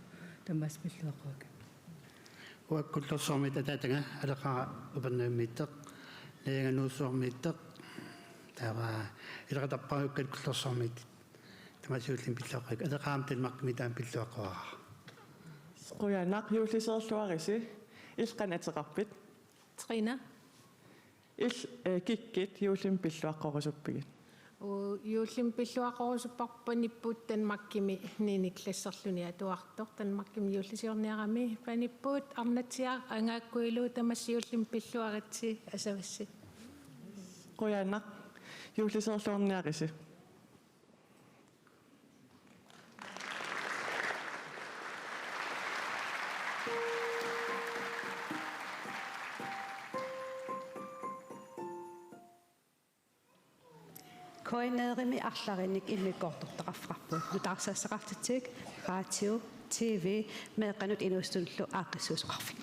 tamaasa pilluaqqorpakka. Uanga Kullorsuarmiit ataataga, Aleqaara Upernavimmiittoq, Naaja Nuussuarmiittoq, taava ileqqatarpara uku Kullorsuarmiit. Tamaasa juullimik pilluaqqorpakka, Aleqaara Danmarkimiit taama pilluaqqorpara. Qujanaq, juullisoorluarisi. Illit, qanoq ateqarpit? Trina. Illit, eh, Kikkit juullimik pilluaqqorusuppigit? Uu, juullimik pilluaqqorusupparput Panipput, Danmarkimi niende klasserluni atuartoq. Danmarkimi juullisiorniarami. Panipput, Arnatsiaq, Angaakkuilu, tamassi juullimik pilluaritsi, asavassi. Qujanaq, juullisoorluarniarisi. KNR-imi arlalinnik immikkoortortaqarfeqarpugut, nutaarsiassaqartitsigik, radio, T V, meeqqanut inuusuttunullu aaqqissuisoqarfik.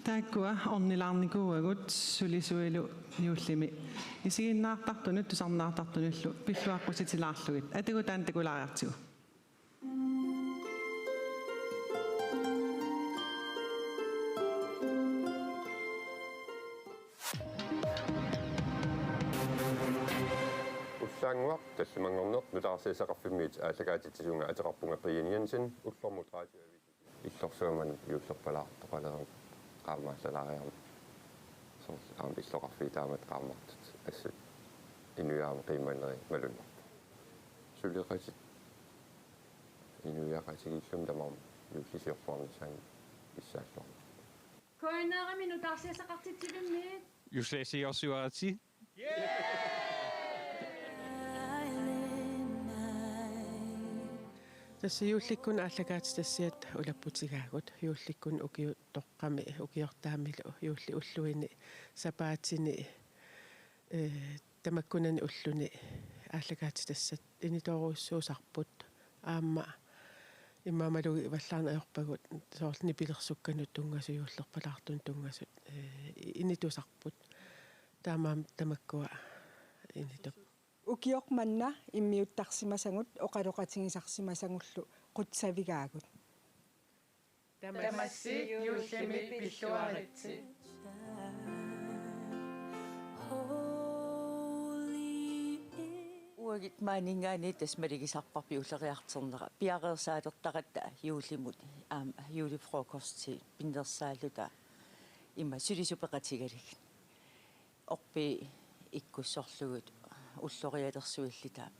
Taakkua ornilaarnikuuagut sulisuilu juullimi isiginnaartartunut tusarnaartartunullu pilluaqqusitilaarlugit. Atagu taanna takulaariartigu. Ullaannguaq, tallimanngorneq, nutaarsiassaqarfimmiit aallakaatitsisunga ateqarpunga Brian Jensen, ullormut radioaviisi. Illorsuarmik juullerpalaartoqalereermat qaammaallalaariarmat. Soorlu aamma illoqarfiit taamatut qaammartut assut inuiaat qiimmaneri malunnarpoq. Suleqatit inuiaqatigiilluni tamarmik juullisiorluarnissaannut pissaalluarneq. KNR-imi nutaarsiassaqartitsivimmi. Juullisiorsuaritsi. Tassa juullikkunnut aallakaatitassiat ulapputigaagut, juullikkunnut ukiutoqqami, ukiortaamilu, juullip ulluini, sapaatini, eh, tamakkunani ulluni aallakaatitassat initoorujussuusarput, aamma immaqa malugivallaarneq ajorpagut, soorlu nipilersukkanut tunngasut, juullerpalaartunut tunngasut, eh, initusarput. Taamaammat tamakkua initap. Ukioq manna immiuttarsimasagut oqaloqatigisarsimasagullu qutsavigaagut. Tamassi juullimi pilluaritsi. Uagut maaninngaanniit tassa malugisarparput juulleriartornera, piareersaalertaratta juullimut, aamma juulefrokosti pinnersaalluta, ima sulisut peqatigalugit. Orpiit ikkussorlugit ullorialersuilluta.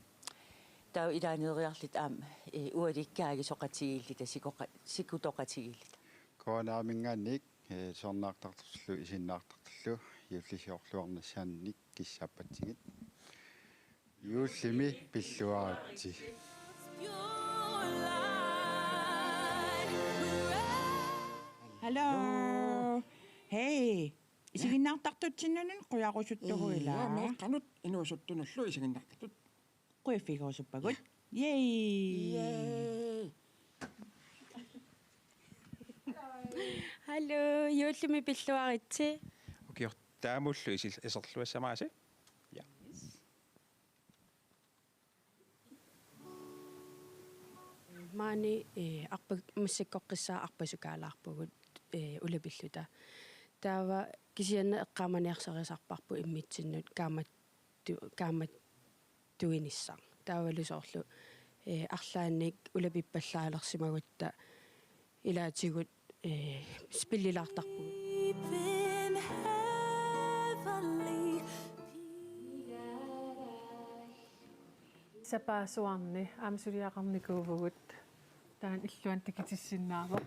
Taava ilaanneeriarluta aamma, eh, ualikkaagisoqatigiilluta, sikoqa-, sikutoqatigiilluta. KNR-iminngaanniit, eh, tusarnaartartullu, isiginnaartartullu, juullisiorluarnissaannik kissaappatsigit. Juullimi pilluaritsi. Hallo. Hej. Isiginnaartartutsinnut qujarusuttugut ilaa. Ii, meeqqanut inuusuttunullu isiginnaartartut. Qujaffigigusuppagut. Yay. Yay. Hallo, juullimi pilluaritsi. Ukiortaamullu isil-, iserluassamaasi. Ja. Maani, eh, arpa-, massakkoqqissaaq arpasukaalaarpugut, eh, ulapilluta. Taava kisianni eqqaamaniarsarisarparput immitsinnut kaammattu-, kaammattuinissaq. Taavalu soorlu, eh, arlaannik ulapippallaalersimagutta ilaatigut, eh, spillilaartarpugut. Sapaassuarni aamma suliaqarnikuuvugut. Taanna illuanut takutissinnaavoq.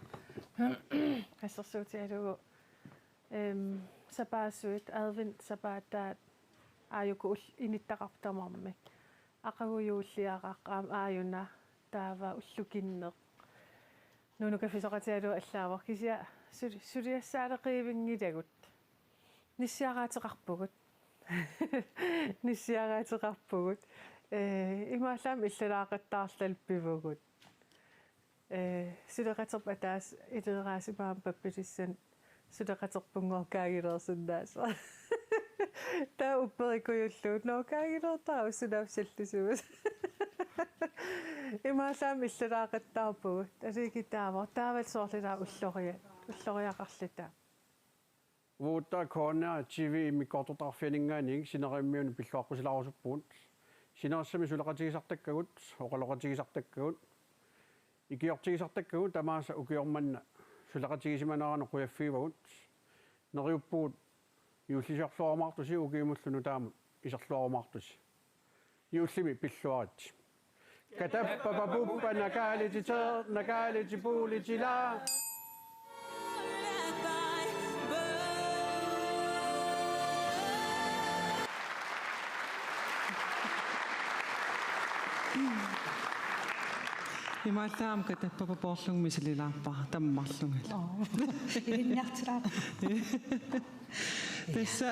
Assersuutigalugu, ehm, sapaassuit, adventsapaataat, Aajuku ul-, inittaqarpoq tamarmik. Aqagu juulliaraq aamma aajuna taava ullukinneq. Nunukaffisoqatigalugu allaavoq kisianni sul-, suliassaaleqivinngilagut. Nissiaraateqarpugut. Nissiaraateqarpugut. Ee, imaallaat illalaaqattaarlal pivugut. Ee, suleqaterput ataaseq ileraasimaam pappilissan suleqaterpunngooq kaagileersinnaasoq. Taava upperikujullugu: Noo, kaagileertara ussunaapsallusimus. Imaallaat illalaaqattaarpugut. Aliikitaavoq. Taavalu soorlu ilaa ulloria-, ulloriaqarluta. Uagut K N R T V immikkoortortaqarfianinngaanniit sinerissamiunut pilluaqqusilaarusuppugut. Sinerissami suleqatigisartakkagut, oqaloqatigisartakkagut, ikiortigisartakkagut tamaasa ukioq manna suleqatigisimanerannut qujaffigivagut. Neriuppugut juullisiorluarumaartusi ukiumullu nutaamut iserluarumaartusi. Juullimi pilluaritsi. Katappapapuppa nakalititer, nakalitipulitila. Imaallaat aamma katappapapoorlugumi misililaarpara tammarlungalu. Oo. Ilinniartilaarpara. Tassa,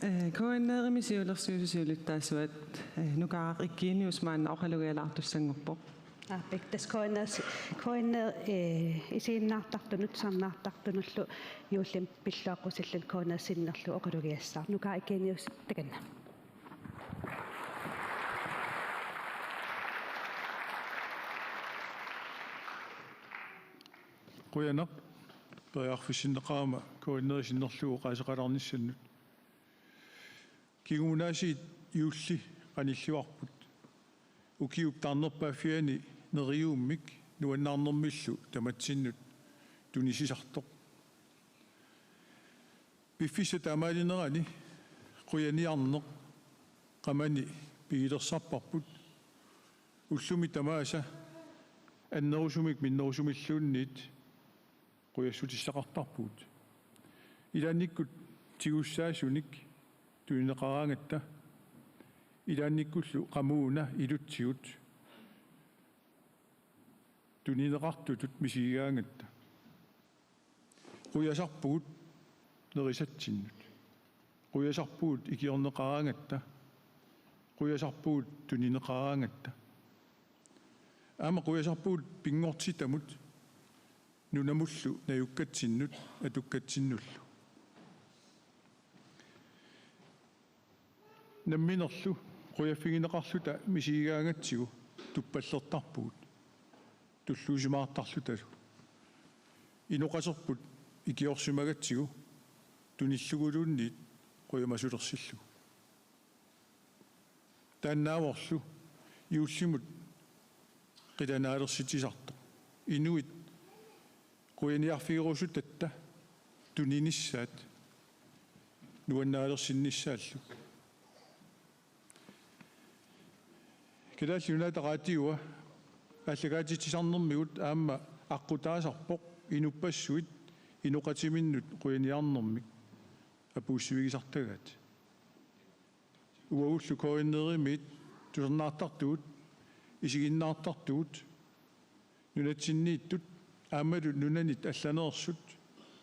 eh, K N R-imi siulersuisut siulittaasuat, eh, Nukaaraq Eugenius maanna oqalugialaartussanngorpoq. Aap, tassa K N R, K N R, eh, isiginnaartartunut, tusarnaartartunullu juullimi pilluaqqusilluni K N R sinnerlugu oqalugiassaaq. Nukaaraq Eugenius, takanna. Qujanaq, periarfissinneqarama K N R sinnerlugu oqaaseqalaarnissannut. Kingunaasiit juulli qanillivarput. Ukiup taarnerpaaffiani neriuummik nuannaarnermillu tamatsinnut tunisisartoq. Piffissap taamaalinerani qujaniarneq qamani pigilersarparput. Ullumi tamaasa annerusumik minnerusumilluunniit qujassutissaqartarpugut. Ilaannikkut tigussaasunik tunineqaraangatta, ilaannikkullu qamuuna ilutsigut tunineqartutut misigigaangatta. Qujasarpugut nerisatsinnut. Qujasarpugut ikiorneqaraangatta. Qujasarpugut tunineqaraangatta. Aamma qujasarpugut pinngortitamut nunamullu najukkatsinnut atukkatsinnullu. Namminerlu qujaffigineqarluta misigigaangatsigu tuppallertarpugut tulluusimaartarlutalu. Inoqaserput ikiorsimagatsigu tunilluguluunniit qujamasulersillugu. Taannaavorlu juullimut qilanaalersitsisoqartoq. Inuit qujaniarfigerusutatta tuninissaat nuannaalersinnissaallu. Kalaallit Nunaata Radiua aallakaatitsisarnermigut aamma aqqutaasarpoq inuppassuit inoqatiminnut qujaniarnermik apuussivigisartagaat. Uagullu K N R-imiit tusarnaartartugut, isiginnaartartugut, nunatsinniittut aammalu nunanit allaneersut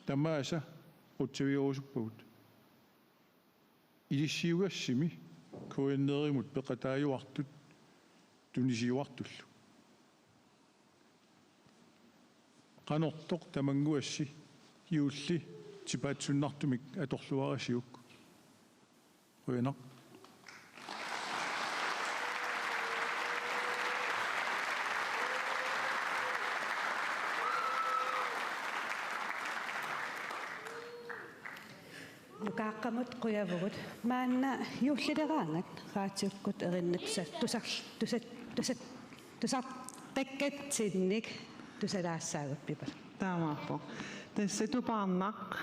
tamaasa qutsavigerusuppagut. Ilissiugassimi K N R-imut peqataajuartut tunisiuartullu. Qanortoq tamannguassi juulli tipaatsunnartumik atorluarisiuk. Qujanaq. Nukaaqqamut qujavugut. Maanna juullileraangat raatiukkut erinnat tusa-, tusar-, tusa-, tusa-, tusartakkatsinnik tusalaassaagut Pipaluk. Taamaappoq. Tassa Tupaarnaq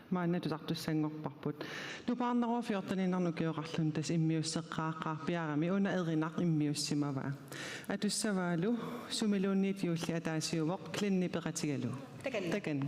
maanna tusartussanngorparput. Tupaarnarup fjorteniinnarnik ukioqarluni tassa immiusseqqaaqqaarpiarami una Erinaq immiussimavaa. Atussavaalu sumiluunniit juulli ataasiuvoq Glenni peqatigalugu. Takanna. Takanna.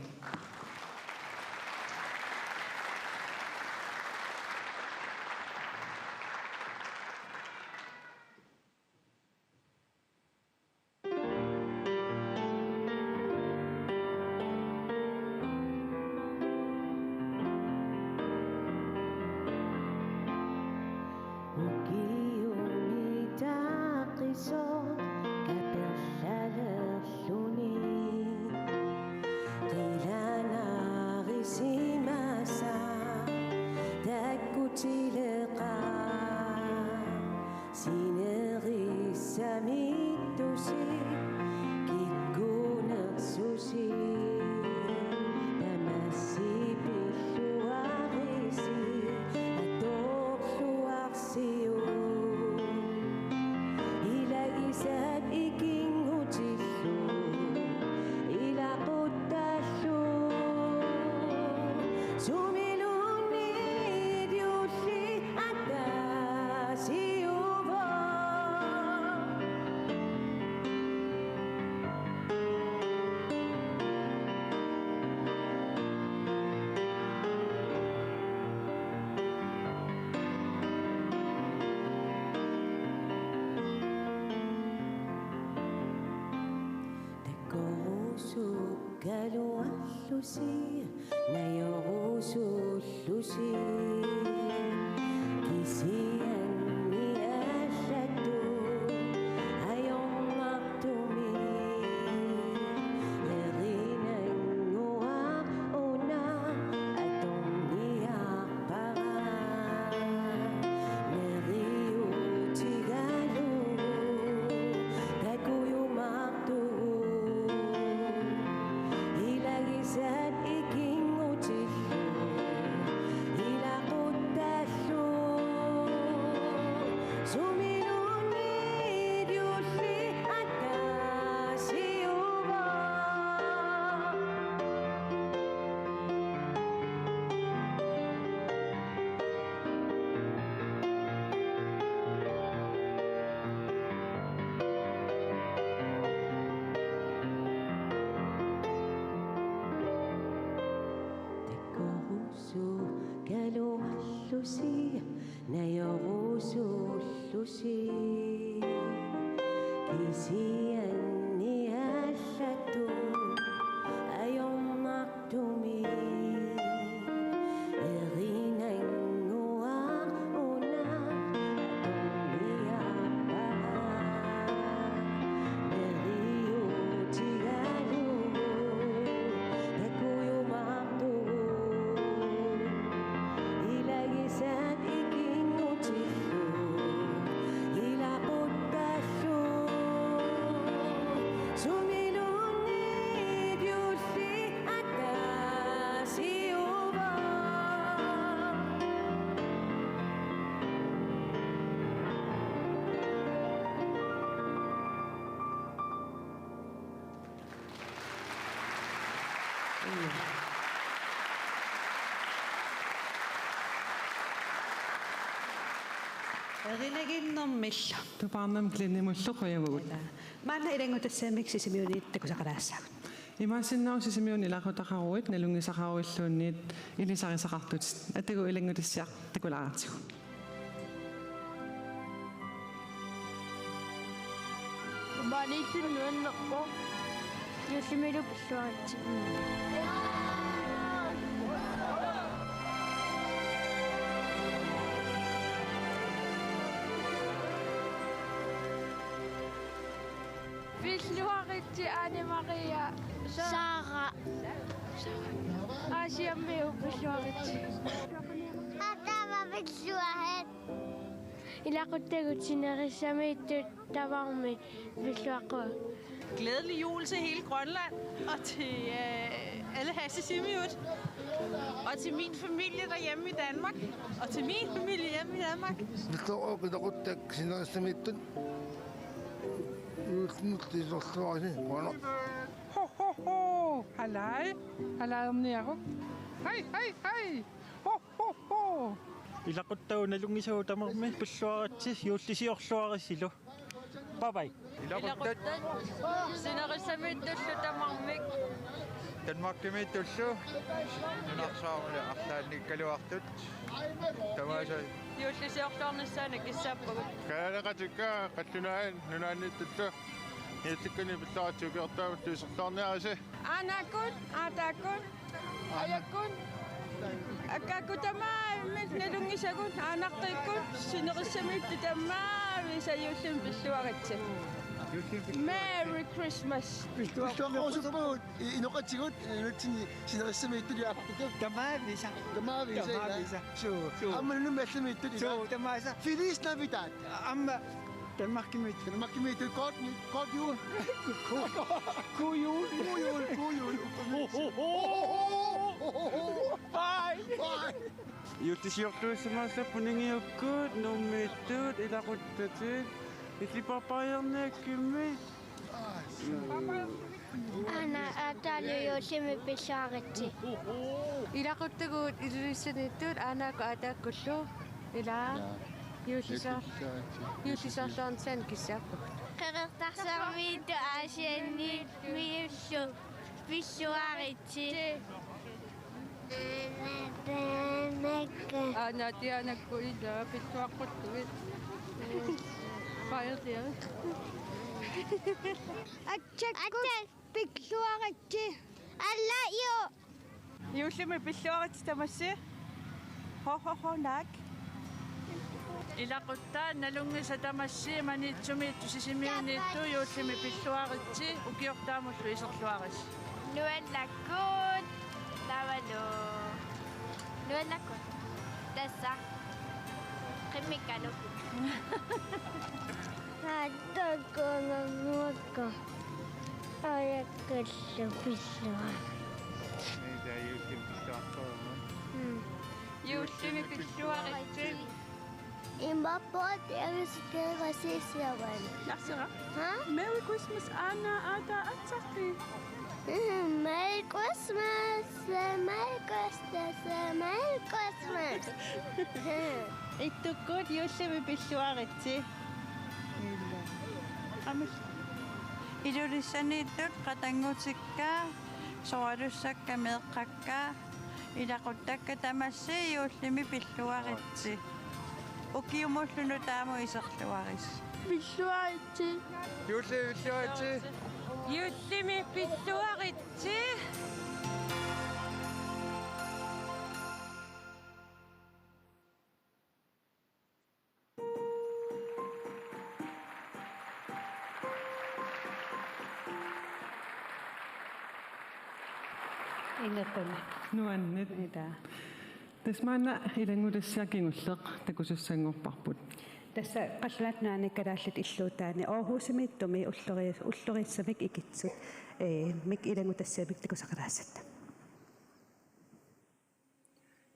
Sinerissamiittusi kikkuunersusi tamassi pilluarisi atorluarsiuk. Ilagisat ikinngutillu ilaquttallu sumiluunniit juulli ataasiuvoq. Takorusukkaluarlusi najorusullusi kisianni allatut ajornartumik erinannguaq una atorniarpara. Neriuutigalugu takujumaartugut ilagisat ikinngutillu ilaquttallu sumiluunniit juulli ataasiuvoq. Takorusukkaluarlusi najorusullusi kisianni allatut ajornartumik erinannguaq una atorniarpara. Neriuutigalugu takujumaartugut ilagisat ikinngutillu ilaquttallu sumiluunniit juulli ataasiuvoq. Erinaginnermillu. Tupaarnam Glenimullu qujavugut. Maanna ilanngutassiamik Sisimiuniit takusaqalaassaagut. Imaassinnaavoq Sisimiuni ilaqutaqaruit nalunngisaqaruilluunniit ilisarisaqartutit. Atagu ilanngutassiaq takulaaratsigu. Maaniittunik nuannerpoq. Juullimilu pilluaritsi. Pilluaritsi Anne Maria. Sa- Sara. Aasiammiut pilluaritsi. Atama pilluarit. Ilaquttagut sinerissamiittut tamarmik pilluaqquagut. Glædelig jul til hele Grønland og til øh, alle Hassisimiut. Og til min familie derhjemme i Danmark. Og til min familie hjemme i Danmark. Pilluaqquagut ilaquttakka sinerissamiittut. Juullimut isorluarisi. Ho, ho, ho. Halai. Halai, erniaruk. Hej, hej, hej. Ho, ho, ho. Ilaquttagut nalunngisagut tamarmik pilluaritsi, juullisiorluarisilu. Bye bye. Ilaquttat. Ilaquttat. Sinerissamiittullu tamarmik. Danmarkimiittullu. Nunarsuarmili arlaannikkaluartut. Tamaasa. Juullisiorluarnissaannik kissaappagut. Kalaaleqatikka qallunaat nunaanniittullu. Niutikkanik pilluaritsi ukiortaamut isorluarniarisi. Aanakkut, aataakkut, ajakkut, akkaakkut tamarmik nalunngisagut, aanaqqikkut, sinerissamiittut tamarmik. Juullimi pilluaritsi. Merry Christmas. Pilluaqqusuppagut i-, inoqatigut, eh, nutsinni sinerissamiittut juaartutut. Tamaavisa. Tamaavisa, ila. Tamaavisa. Suu. Suu. Aamma Nuummi allamiittut, ila. Suu, tamaasa. Feliz Navidad. Aamma Danmarkimiittut. Danmarkimiittut. Godt nytår. Godt jul. God jul. God jul. God jul. Ho, ho, ho. Ho, ho, ho. Bye. Bye. Juullisiortuussimaassapput ningiukkut, Nuummiittut, ilaquttatit, illippappaajorniakkimmi. Aana aataalu juullimi pilluaritsi. Ilaquttagut Ilulissaniittut, aanaakkut aataakkullu. Ila. Juullisoor-, juullisoorluarnissaannik kissaapput. Qeqertarsuarmiittut Aasianniit miullu pilluaritsi. Aana Tianakku ila pilluaqquttugit. Paertia. Atsakkut pilluaritsi. Alla jo. Juullimi pilluaritsi tamassi. Ho, ho, ho, naak. Ilaquttat nalunngisat tamassi Maniitsumiittut Sisimiuniittut juullimi pilluaritsi ukiortaamullu iserluaritsi. Nuannakkut. Taavalu. Nuannakkut. Tassa. Qimmikkanut. Aatsakkut nuannakkut. Ajakkallu pilluaritsi. Ida juullimi pilluaqqormat. Mm. Juullimi pilluaritsi. Imma poorti avisukera sisiavan. Narsera? Ha? Merry Christmas, Aana, aata, atsaqqi. Mm, Merry Christmas, Merry Christmas, Merry Christmas. Ittukkut juullimi pilluaritsi. Ila. Amis. Ilulissaniittut qatanngutikka, soralussakka meeqqakka, ilaquttakka tamassi juullimi pilluaritsi. Ukiumullu nutaamut iserluaritsi. Pilluaritsi. Juullimi pilluaritsi. Juullimi pilluaritsi. Inequnaq. Nuanneq. Ila. Tassa maanna ilanngutassiaq kingulleq takusussanngorparput. Tassa Qallunaat Nunaanni Kalaallit Illuutaanni Aarhusimiittumi ullori-, ulloriassamik ikitsut, ee, mik ilanngutassiamik takusaqalaassat.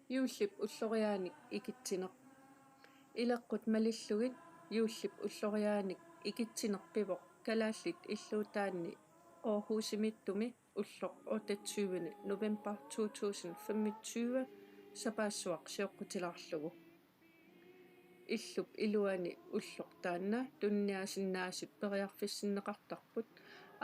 Juullip ulloriaanik ikitsineq. Ileqqut malillugit juullip ulloriaanik ikitsineq pivoq Kalaallit Illuutaanni Aarhusimiittumi ulloq otteogtyvende november to tusind femogtyve sapaassuaq sioqqutilaarlugu. Illup iluani ulloq taanna tuniniaasinnaasut periarfissinneqartarput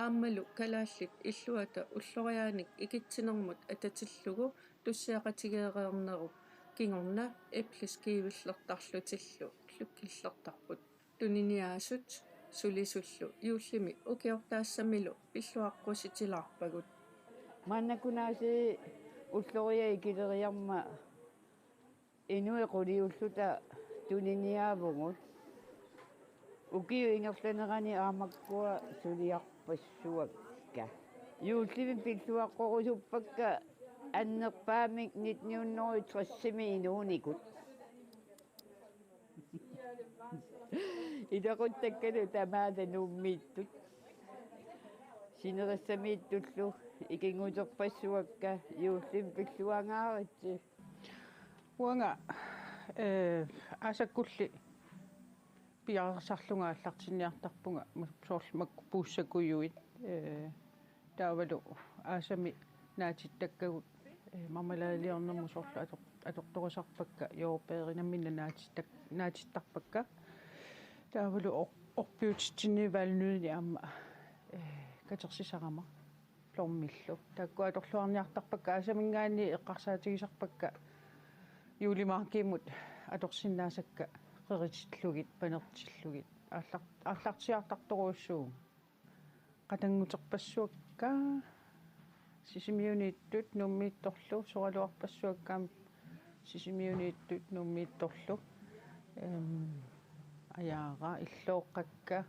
aammalu kalaallit illuata ulloriaanik ikitsinermut atatillugu tussiaqatigeereernerup kingorna æbleskivellertarlutillu lykkelilertarput. Tuniniaasut sulisullu juullimi ukiortaassamilu pilluaqqusitilaarpagut. Maannakkut aasiit ulloriaq ikileriarmat inuit quliulluta tuniniaavugut. Ukiup ingerlanerani aamma makkua suliarpassuakka. Juullimi pilluaqqorusuppakka annerpaamik nitten hundrede og tres-imi inuunikut. Ilaquttakkalu tamaasa Nuummiittut. Sinerissamiittullu ikinnguterpassuakka juullimi pilluangaaritsi. Uanga, eh, aasakkulli piareersarlunga aallartinniartarpunga soorlu makku puussakujuit, eh, taavalu aasami naatittakkagut, eh, marmeladeliornermut soorlu ator-, atortorisarpakka, jordbæri namminneq naatittak-, naatittarpakka. Taavalu or-, orpiutitsinni valnødini aamma, eh, katersisarama. Plommillu. Taakku atorluarniartarpakka aasaminngaanniit eqqarsaatigisarpakka juulimaarkiimut atorsinnaasakka qeritillugit, panertillugit. Aallar-, aallartiaartartorujussuuvoq. Qatannguterpassuakka Sisimiuniittut Nuummiittorlu, soraluarpassuakka aamma Sisimiuniittut Nuummiittorlu. Ehm, Ajaara illooqqakka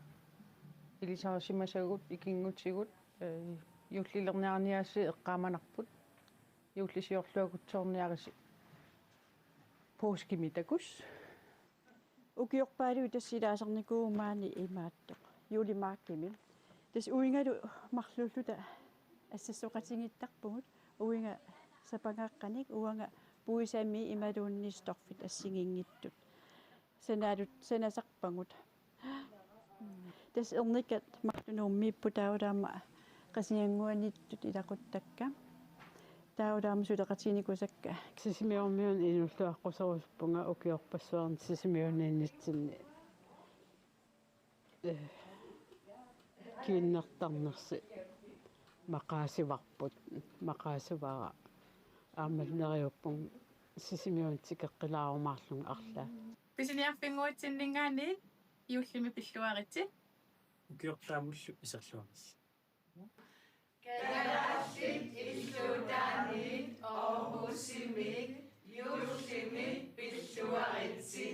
ilisarisimasagut ikinngutigut, eh, juullilerniarniaasiit eqqaamanarput. Juullisiorluakutsoorniarisi påskimi takuss. Ukiorpaaluit tassa ilaasarnikuuvugut maani imaattoq juulimaakimi. Tassa uingalu marluulluta assassoqatigiittarpugut, uiga sapangaaqqanik, uanga puisami imaluunniit torfit assigiinngitsut. Sanaalut sanasarpagut. Tassa ernikat marluk nuummiipput taavalu aamma Qasigiannguaniittut ilaquttakka. Taavalu aamma suleqatiginikuusakka. Sisimiormiunut inuulluaqquserusuppunga ukiorpassuarni Sisimiuniinnitsinni, eh, kiinnertarnersi maqaasivarput, maqaasivara. Aamma neriuppunga Sisimiunut tikeqqilaarumaarlunga arlaat. Pisiniarfinnguatsinninngaanniit juullimi pilluaritsi. Ukiortaamullu iserluaritsi. Kalaallit illuutaanniit Aarhusimik juullimi pilluaritsi.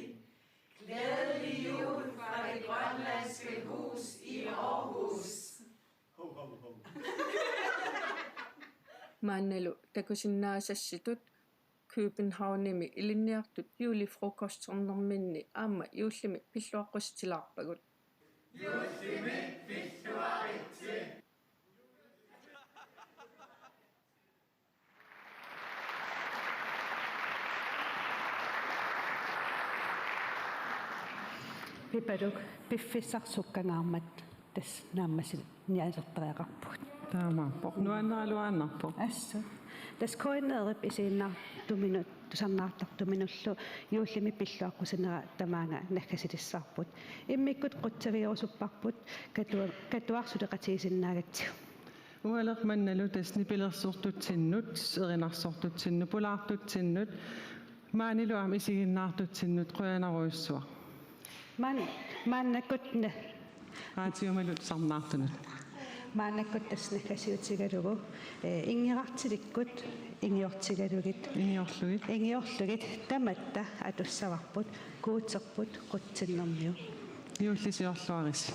Glædelig jul fra det grønlandske hus i Aarhus. Ho, ho, ho. Maannalu takusinnaasassitut Københavnimi ilinniartut julefrokosternerminni aamma juullimi pilluaqqusitilaarpagut. Juullimi pilluaritsi. Pipaluk, piffissaq sukkangaarmat tassa naammassiniartartariaqarpugut. Taamaappoq. Nuanneraluaannarpoq. Assut. Tassa K N R-ip isiginnaartuminut, tusarnaartartuminullu juullimi pilluaqqusinera tamaanga naggasilissavarput. Immikkut qutsavigerusupparput, katua-, katuaq suleqatigisinnaagatsigu. Ualeq mannalu tassa nipilersortutsinnut, erinarsortutsinnut, pulaartutsinnut, maanilu aamma isiginnaartutsinnut qujanarujussuaq. Maan-, maannakkut ne-, Raatiumalu tusarnaartunut. Maannakkut tassa naggasiutigalugu, eh, ingerartilikkut ingiortigalugit. Ingiorlugit. Ingiorlugit tamatta atussavarput, Guuterput qutsinnermiu. Juullisiorluarisi.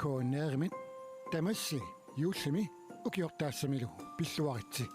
K N R-imit tamassi juullimi ukiortaassamilu pilluaritsi.